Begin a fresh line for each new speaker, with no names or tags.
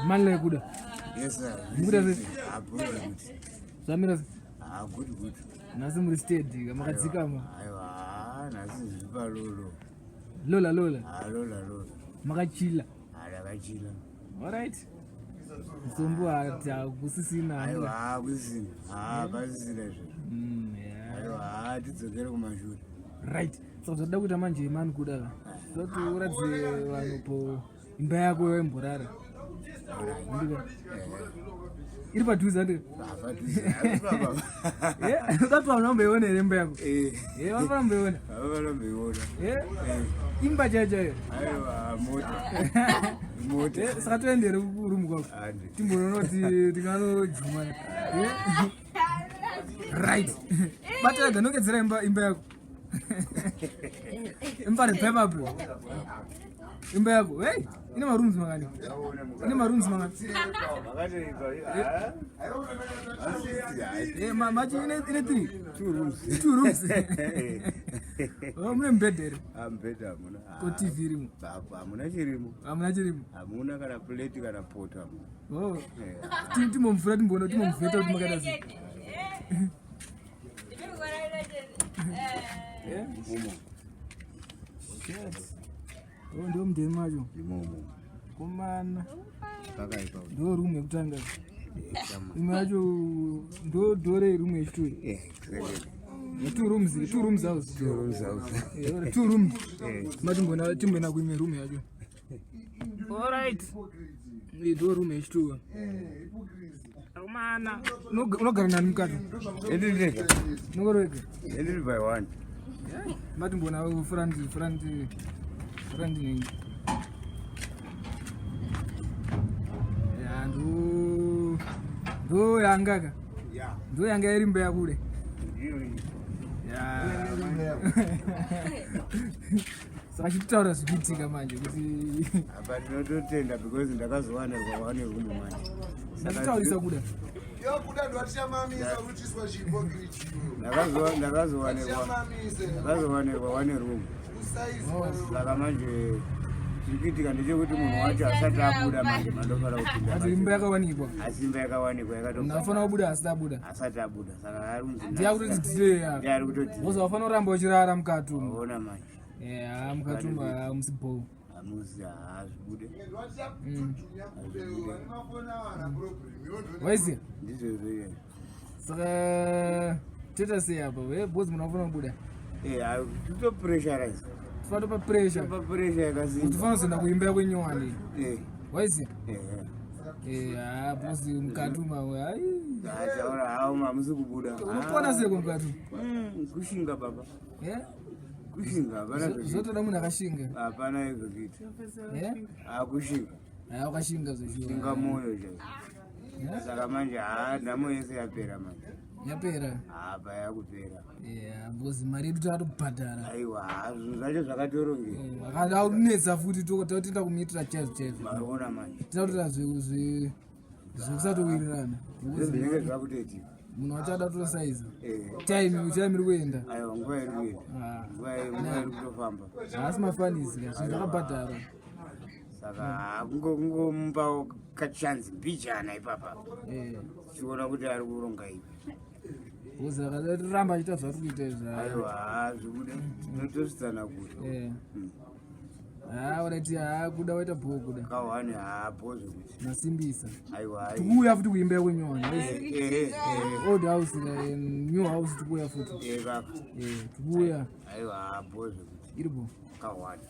Mani kuda.
Yes sir.
Mukuda sei?
Ah, good.
Zvamira sei?
Ah, good good.
Nhasi muri steady makadzikama.
Aiwa, nhasi zviri palolo.
Lola lola.
Ah, lola lola.
Makachila.
Ah, ndakachila.
Alright. Msombo hakusisina.
Aiwa, hakusisina. Ah, pasisina izvo.
Yeah.
Aiwa, tidzokere kumashure.
Right. Saka zvatoda kuita manje mani kuda ka. Zoti uratidze vanhu po imba yako yaimborara. Ndika. Iri padhuze andika.
Ah, padhuze. Baba.
Eh, usati vanhu vamboiona here imba yako?
Eh.
Eh, vanofana kumboiona.
Vanomboiona.
Eh? Imba chaiyo chaiyo.
Aiwa, mota. Mota.
Eh, saka toende here kurumu kwako?
Handi.
Timboona kuti tinganojumana. Eh? Right. Bata rega nongedzera imba yako. Imba repepa bro. Imba yako. Hey, ine marooms mangani? Ine marooms mangani?
Vakatoipa.
Eh, machi ine 3.
Two rooms.
Two rooms. Oh, mune mubhedha here?
Ah, mubhedha hamuna.
Ko TV irimo?
Hamuna chirimo.
Hamuna chirimo.
Hamuna kana plate kana poto hamuna.
Oh.
Eh.
Timbomvura timboona timbomuvheta kuti makaita sei. Eh?
Umo.
Shit. Oh, ndo mudheni macho.
Imomo.
Komana.
Pakaipa.
Ndo room yekutanga. Imwe yacho ndo dore room yechituru.
Eh, exactly.
Two rooms, two rooms house.
Two rooms house.
Eh, two rooms.
Eh.
Matimbona timboenda kuimwe room yacho. All right. Ndo room yechituru. Komana. Unogara nani mukati?
Endiri ndega.
Unogara wega.
Endiri by one.
Matimbona front front front nini. Ya ndo yanga ka.
Yeah.
Ndo yanga iri imba yakule.
Ndiyo iyi.
Ya. Saka chitaura zvikuitika manje kuti
Apa ndinototenda because ndakazowanirwa wane room manje.
ndachitaurisa kuda.
Yokuda ndwatichamamisa kuchiswa chihypocrite.
Ndakazowanirwa
Tichamamise.
ndakazowanirwa wane room.
Usaizi.
Saka manje chiri kuitika ndechekuti munhu wacho asati abuda manje mandofara kupinda.
Ati imba yakawanikwa.
Asi imba yakawanikwa yakatoba.
Unofana kubuda asati abuda.
Asati abuda saka ari kunzi
Ndiye akutoti delay ya.
Ndiye ari kutoti.
Woza wafana kuramba uchirara mukati umu.
Ona manje.
Yeah, mukati umu hamusi bho.
Hamuzi haazvibude.
Waiziya?
Ndizvo izvo.
Saka toita sei apa? Eh, because munhu afana kubuda.
Eh, tutopressurize.
Tofana topa pressure.
Topa pressure yakasimba.
Kuti ufana kuzoenda kuimba yako nyowani.
Eh.
Waiziya?
Eh.
Eh, ah, because mukati umu hai.
Taura hawo hamusi kubuda.
Unopona sei mukati?
Kushinga baba.
Eh?
Kushinga hapana zvekuita.
Zvotoda munhu akashinga.
Hapana izvokuita.
Eh?
Akushinga.
Ah, wakashinga zveshuwa.
Shinga moyo chaizvo. Saka manje haa nhamo yese yapera manje.
Yapera.
Apa yakupera.
Yeah, because mari yedu takatobhadhara.
Aiwa haa, zvinhu zvacho zvakatorongeka.
Akaunetsa futi totoenda kumuitira chaizvo chaizvo.
Maona manje.
Tinotoita zvekusatowirirana.
Zvinenge zvakutoitika.
Munhu wacho ada kutosaiza.
Eh.
Time time iri kuenda.
Aiwa nguva iri kuenda.
Ah.
Nguva iri kutofamba.
Haasi mafanisi ka zvinhu zvakabhadharwa.
Saka haa, kungomupawo kachanzi mbijana ipapa.
Eh.
Tichiona kuti ari kuronga ipi.
Because akaramba achiita zvaari kuita izvi.
Aiwa haa, zvibude. Tinotosvitsana kure.
Eh. Ah, alright, ah, kuda waita bho kuda.
Kahwani haapo zvekuti.
Masimbisa.
Aiwa. ai.
Tikuuya futi kuimba yako nyowani.
Eh, eh, eh.
Old house, new house tikuuya futi.
Eh, kaka.
Eh, tikuuya
Aiwa haapo zvekuti.
iri bho.
Kahwani.